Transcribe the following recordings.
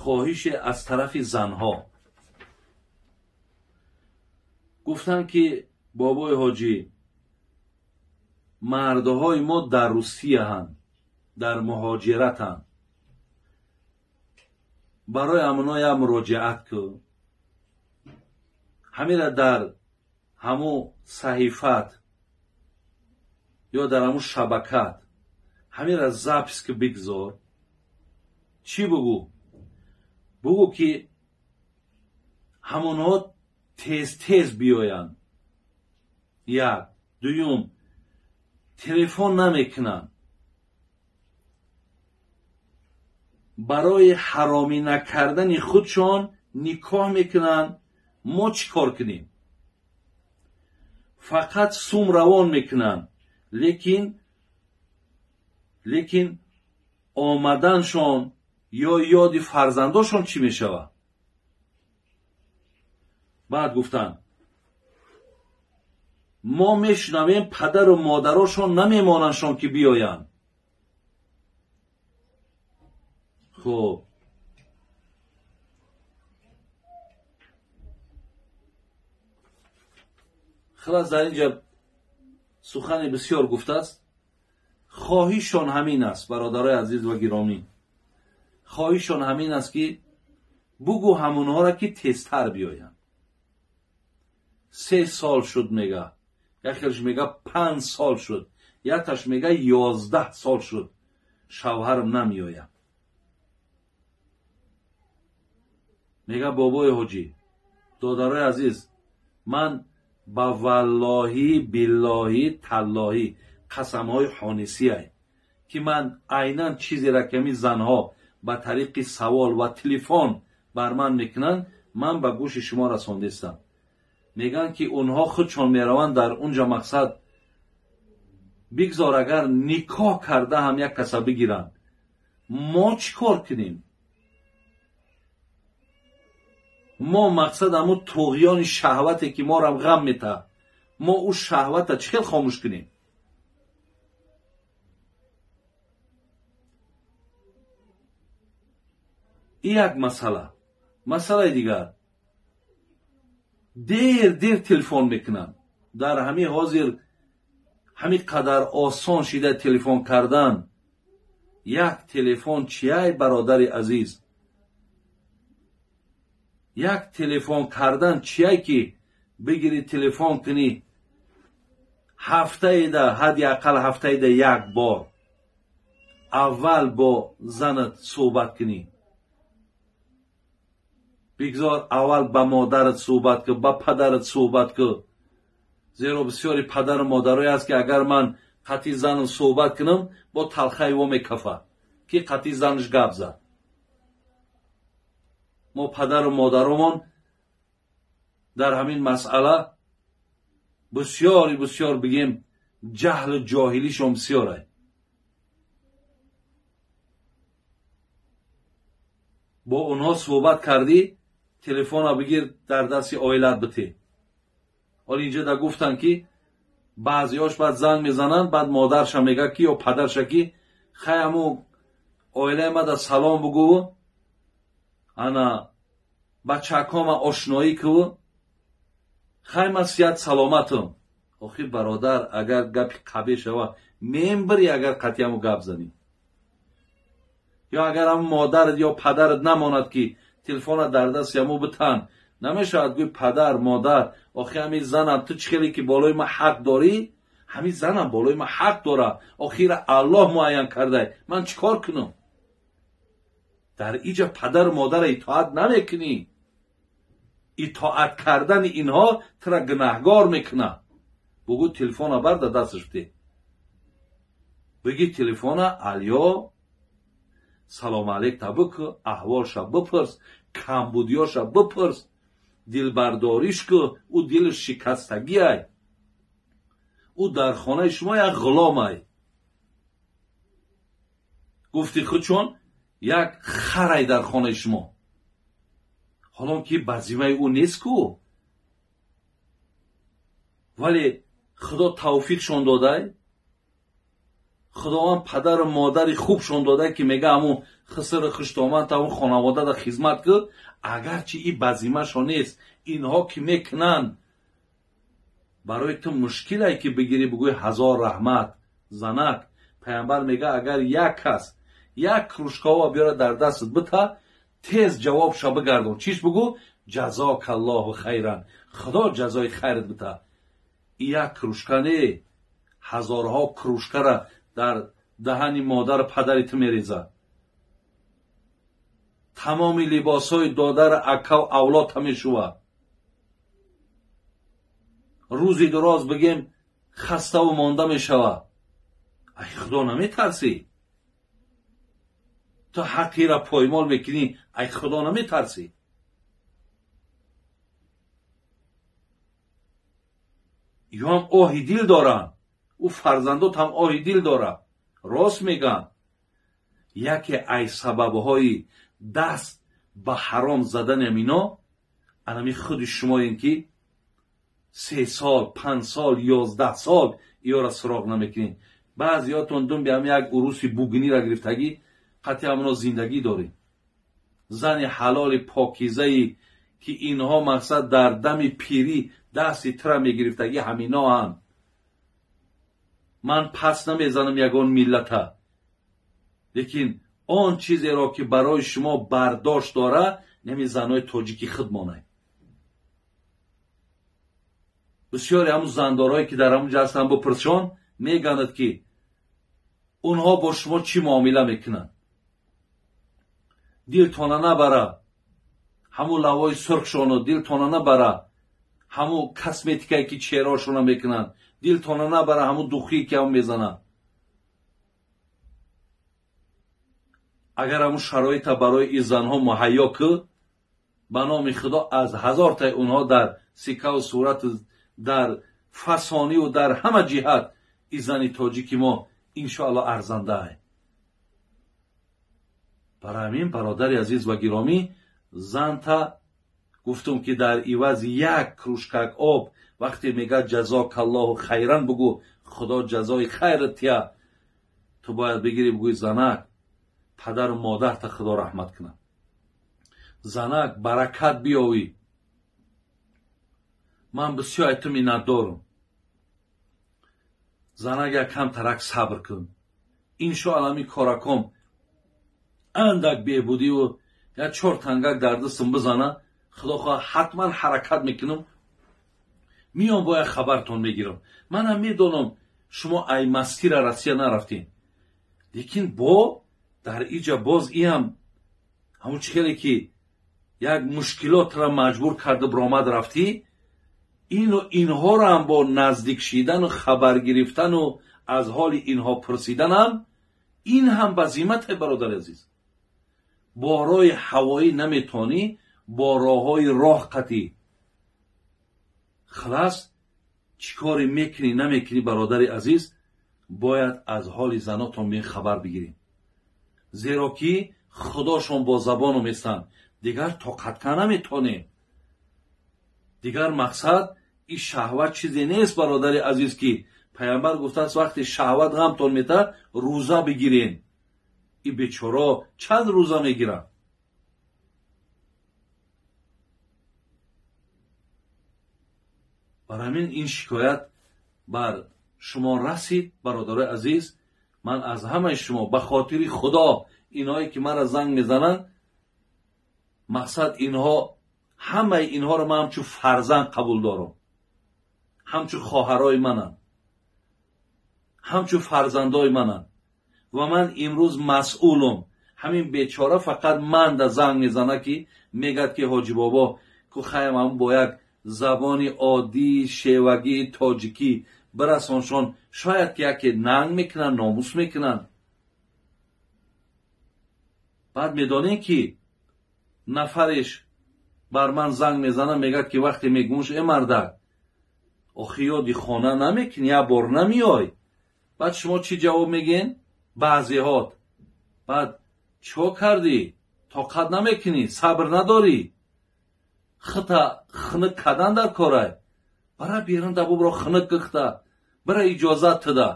Хоҳише аз тарафи занҳо. Гуфтанд, ки бобои ҳоҷӣ, мардҳои мо дар Русияҳанд, дар муҳоҷиратанд. Барои амоно як муроҷиат кун. Ҳамира дар ҳамун саҳифат ё дар ҳамун шабакат ҳамира запис ки бигзор. Чӣ бугӯ? Бугӯ, ки ҳамонҳо тез-тез биёянд. Як. Дуюм, телефон намекунанд. Барои ҳаромӣ накардани худшон никоҳ мекунанд. Мо чӣ кор кунем? Фақат сум равон мекунанд, лекин омаданшон ё ёди фарзандошон чӣ мешавад? Баъд гуфтанд, мо мешунавем, падару модарошон намемонандшон, ки биёянд. Хуб, хулас, дар инҷа сухани бисёр гуфтааст. Хоҳишшон ҳамин аст, бародарои азиз ва гиромӣ, хоҳишшон ҳамин аст, ки бугӯ ҳамонҳоро, ки тезтар биёянд. 3 сол шуд, мега яхелш, мега 5 сол шуд, якташ мега 11 сол шуд, шавҳарам намеояд. Мега, бобои ҳоҷӣ, додарои азиз, ман ба валлоҳӣ, биллоҳӣ, таллоҳӣ қасамҳои ҳонисияй, ки ман айнан чизеро, ки ҳамин занҳо ба тариқи савол ва телефон бар ман мекунанд, ман ба гӯши шумо расондистам. Мегӯянд, ки онҳо худшон мераванд дар унҷа. Мақсад, бигзор агар никоҳ карда ҳам як каса бигиранд, мо чӣ кор кунем? Мо, мақсад, ҳамун туғёни шаҳвате, ки морам ғам метаҳад, мо ӯ шаҳвата чӣ хел хомӯш кунем? Ин як масъала. Масъалаи дигар, дер дер телефон мекунанд. Дар ҳамин ҳозир ҳамин қадар осон шида телефон кардан. Як телефон чияй, бародари азиз? Як телефон кардан чияй, ки бигирӣ, телефон кунӣ ҳафтаеда, ҳадди ақал ҳафтаеда як бор аввал бо занат суҳбат кунӣ. Бигзор аввал ба модарат суҳбат кун, ба падарат суҳбат кун, зеро бисёри падару модарое аст, ки агар ман қатъи занам суҳбат кунам, бо талхаи во мекафад, ки қатъи занаш гап зад. Мо падару модаромон дар ҳамин масъала бисёри бисёр, бигем, ҷаҳлу ҷоҳилишон бисёрай. Бо онҳо суҳбат кардӣ, телефона бигир, дар дасти оилат бите. Ҳоло инҷа да гуфтанд, ки баъзеҳош баъд занг мезананд, баъд модарша мега, ки ё падарша, ки хай, ҳаму оилаи мада салом бугӯву ана бачакҳома ошноӣ куву хай, ман сиҳат саломатам. Охи, бародар, агар гапи қабе шава, мембири, агар қатъиаму гап занӣ. Ё агар ҳамн модарат ё падарат намонад, ки телефона дар дасти ҳаму битан, намешавад гӯй: «Падар, модар, охи ҳамин занам, ту чӣ хеле ки болои ман ҳақ дорӣ, ҳамин занам болои ман ҳақ дора. Охира Аллоҳ муайян кардай, ман чӣ кор кунам?» Дар иҷа падару модара итоат намекунӣ. Итоат кардани инҳо тура гунаҳгор мекунад. Бугӯ, телефона барда, дасташ бите, биги телефона: «Алё, салом алейк та бикӯ, аҳволша бипурс, камбудиёша бипурс, дилбардориш ку». Ӯ дилаш шикастагиай, ӯ дар хонаи шумо як ғуломай, гуфти худшон, як харай дар хонаи шумо, ҳолон ки ба зиммаи ӯ нест ку, вале Худо тавфиқшон додай. Худованд падару модари хубшон дода, ки мега ҳамун хисри хуштомад ҳамун хонаводада хизмат кӯ, агарчи и ба зиммашон нест, инҳо ки мекунанд, барои ту мушкилае ки бигирӣ бигӯй ҳазор раҳмат. Занак, паямбар мега агар як кас як кружкаова биёра дар дастат бита, тез ҷавобша бигардон. Чиш бигӯ? Ҷазокаллоҳу хайран, худо ҷазои хайрат бита. Як кружка не, ҳазорҳо кружкара дар даҳани модару падари ту мерезад. Тамоми либосҳои додару акаву авлодта мешувад. Рӯзи дуроз бигем хаставу монда мешавад. Ай худо наметарсӣ? Ту ҳаққира поймол мекунӣ, ай худо наметарсӣ? Ё ҳам оҳи дил доранд, ӯ фарзандот ҳам оҳи дил дорад. Рост мегӯям, яке ай сабабҳои даст ба ҳаром задани амино анами худи шумоем, ки 3 сол, 5 сол, 11 сол иёра суроғ намекунед. Баъзиётон думби ҳам як уруси бугинира гирифтагӣ, қатъи ҳамоно зиндагӣ доред. Зани ҳалоли покизае ки инҳо мақсад дар дами пирӣ дасти тура мегирифтагӣ ҳаминоанд. Ман пас намезанам ягон миллата, лекин он чизеро ки барои шумо бардошт дора, нами занои тоҷики худ монай. Бисёре ҳамун зандорҳое ки дар ҳамун ҷа ҳастанд бипурсшон, мегӯянд ки онҳо бо шумо чӣ муомила мекунанд. Дилтона набара ҳамун лавои сурхшону, дилтона набара ҳамун косметикае ки чеҳраошона мекунанд, дилтона набара ҳамун духие ки ҳам мезананд. Агар ҳамун шароита барои ин занҳо муҳайё кӯ, ба номи худо аз ҳазортаи онҳо дар сикаву сурату дар фасониву дар ҳама ҷиҳат ин зани тоҷики мо иншоалло арзандаа. Барои ҳамин бародари азиз ва гиромӣ, занта гуфтум ки дар ивази як кружкак об вақте мегӯяд ҷазокаллоҳу хайран, бугӯ худо ҷазои хайрат тия. Ту бояд бигирӣ бугӯй занак, падару модарта худо раҳмат кунад. Занак, баракат биёвӣ. Ман бисёр ай ту миннатдорам. Занак, якам тарак сабр кун. Иншоалло ҳамин кораком андак беҳбудиву як 4 тангак дар дастам бизана, худо хоҳад ҳатман ҳаракат мекунам, миём бояд хабартон мегирам. Манам медонам шумо ай мастира Россия нарафтем, лекин бо дар иҷа боз иам ҳамун чӣ хеле ки як мушкилотро маҷбур карда биромад рафтӣ, ину инҳоро ҳам бо наздик шидану хабар гирифтану аз ҳоли инҳо пурсиданам, ин ҳам ба зиммате бародари азиз. Бо роҳи ҳавоӣ наметонӣ, бо роҳҳои роҳ қатӣ. Халас чӣ коре мекунӣ намекунӣ бародари азиз, бояд аз ҳоли занотон бехабар бигирем. Зеро ки худошон бо забону местанд, дигар тоқат карда наметонем. Дигар мақсад ин шаҳват чизе нест бародари азиз, ки паямбар гуфтааст вақте шаҳват ғамтон метаҳад рӯза бигирен. Ин бечоро чанд рӯза мегиранд? Бар ҳамин ин шикоят бар шумо расид бародарои азиз. Ман аз ҳамаи шумо ба хотири худо, инҳое ки маро занг мезананд, мақсад инҳо ҳамаи инҳоро ман ҳамчун фарзанд қабул дорам, ҳамчун хоҳарои мананд, ҳамчун фарзандои мананд ва ман имрӯз масъулум. Ҳамин бечора фақат ман да занг мезана ки мегӯяд ки ҳоҷи бобо ку хаям ҳам бо як забони оддии шевагии тоҷикӣ бирасоншон, шояд ки яке нанг мекунанд, номус мекунанд. Баъд медонем ки нафареш бар ман занг мезана, мегӯяд ки вақте мегӯмш э мардак, охи ёди хона намекунӣ, як бор намеёй. Баъд шумо чӣ ҷавоб мегӯен? Баъзеҳот баъд чико кардӣ? Тоқат намекунӣ, сабр надорӣ, хита хиник кардан дар корай. Бара берун да бубро хиник кихта, бара иҷозат тида.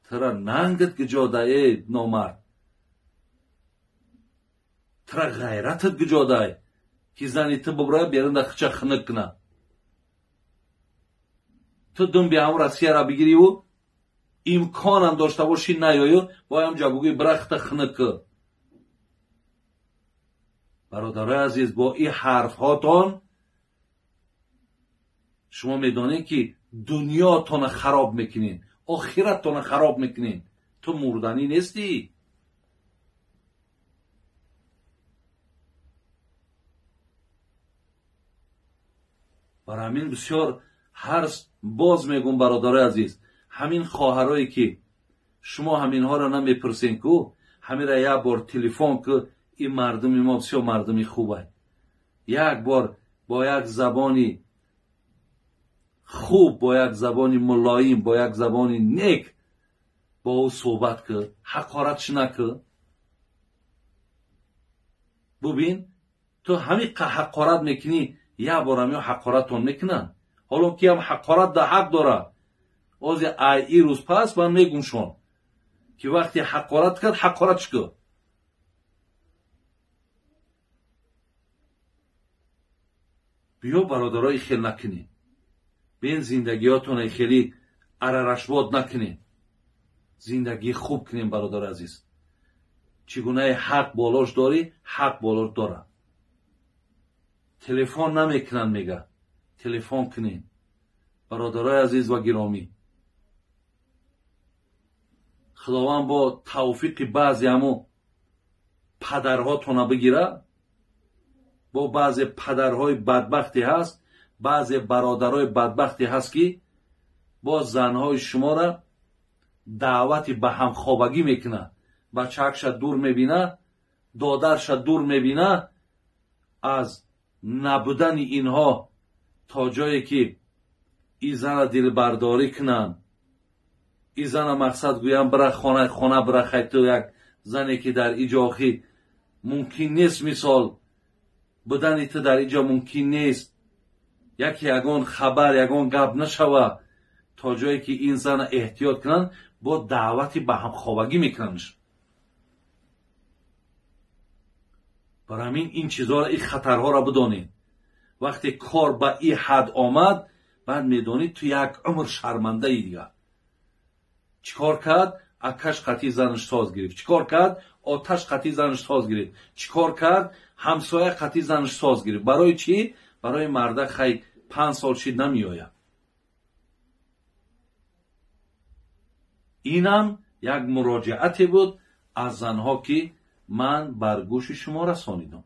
Тура нангат гиҷода, э номард, тура ғайратат гиҷодай, ки зани ту бубрая берун да хича хиник куна. Ту думби ҳам Россияра бигириву имконам дошта бошӣ наёю, боям ҷа бугӯи бира хита хиник ку. Бародарои азиз, бо ин ҳарфҳотон шумо медонед, ки дунётона хароб мекунед, охираттона хароб мекунед. Ту мурданӣ нестӣ. Барои ҳамин бисёр ҳар боз мегӯм, бародарои азиз, ҳамин хоҳарое ки шумо ҳаминҳоро намепурсен ку, ҳамира як бор телефон ку. Ин мардуми мо бисёр мардуми хубай. Як бор бо як забони хуб, бо як забони мулоим, бо як забони нек бо ӯ суҳбат ку, ҳақоратш накӯ. Бубин, ту ҳамин ҳақорат мекунӣ, як бор ҳамиҳо ҳақоратон мекунанд, ҳоло ки ҳам ҳақорат да ҳақ дора. Ози ай и рӯз пас ман мегумшон, ки вақте ҳақорат кард, ҳақоратш кӯ. Биё, бародарои, хел накунед, бин зиндагиётона хеле арарашбод накунед, зиндагии хуб кунем, бародари азиз. Чӣ гунаи ҳақ болош дорӣ, ҳақ болош дора. Телефон намекунанд, мега телефон кунед, бародарои азиз ва гиромӣ. Худованд бо тавфиқи баъзе ҳамо падарҳотона бигира. Бо баъзе падарҳои бадбахте ҳаст, баъзе бародарои бадбахте ҳаст, ки бо занҳои шуморо даъвати ба ҳамхобагӣ мекунад, бачаакша дур мебина, додарша дур мебина. Аз набудани инҳо то ҷое ки и зана дилбардорӣ кунанд, и зана мақсад гӯянд бира хона, хона бира, хай ту як зане ки дар иҷо охи мумкин нест, мисол будани ту дар иҷо мумкин нест, яке ягон хабар, ягон гап нашава, то ҷое ки ин зана эҳтиёт кунанд, бо даъвати ба ҳамхобагӣ мекунанд. Барои ҳамин ин чизҳоро, ин хатарҳоро бидонед. Вақте кор ба ин ҳад омад, баъд медонӣ ту як умр шармандаи дигар. Чӣ кор кард? Акаш қатъи занаш соз гирифт. Чӣ кор кард? Оташ қатъи занаш соз гирифт. Чӣ кор кард? Ҳамсоя қатъи занаш соз гирифт. Барои чӣ? Барои марда хай 5 сол шид намеояд. Инам як муроҷиате буд аз занҳо, ки ман бар гӯши шумо расонидам.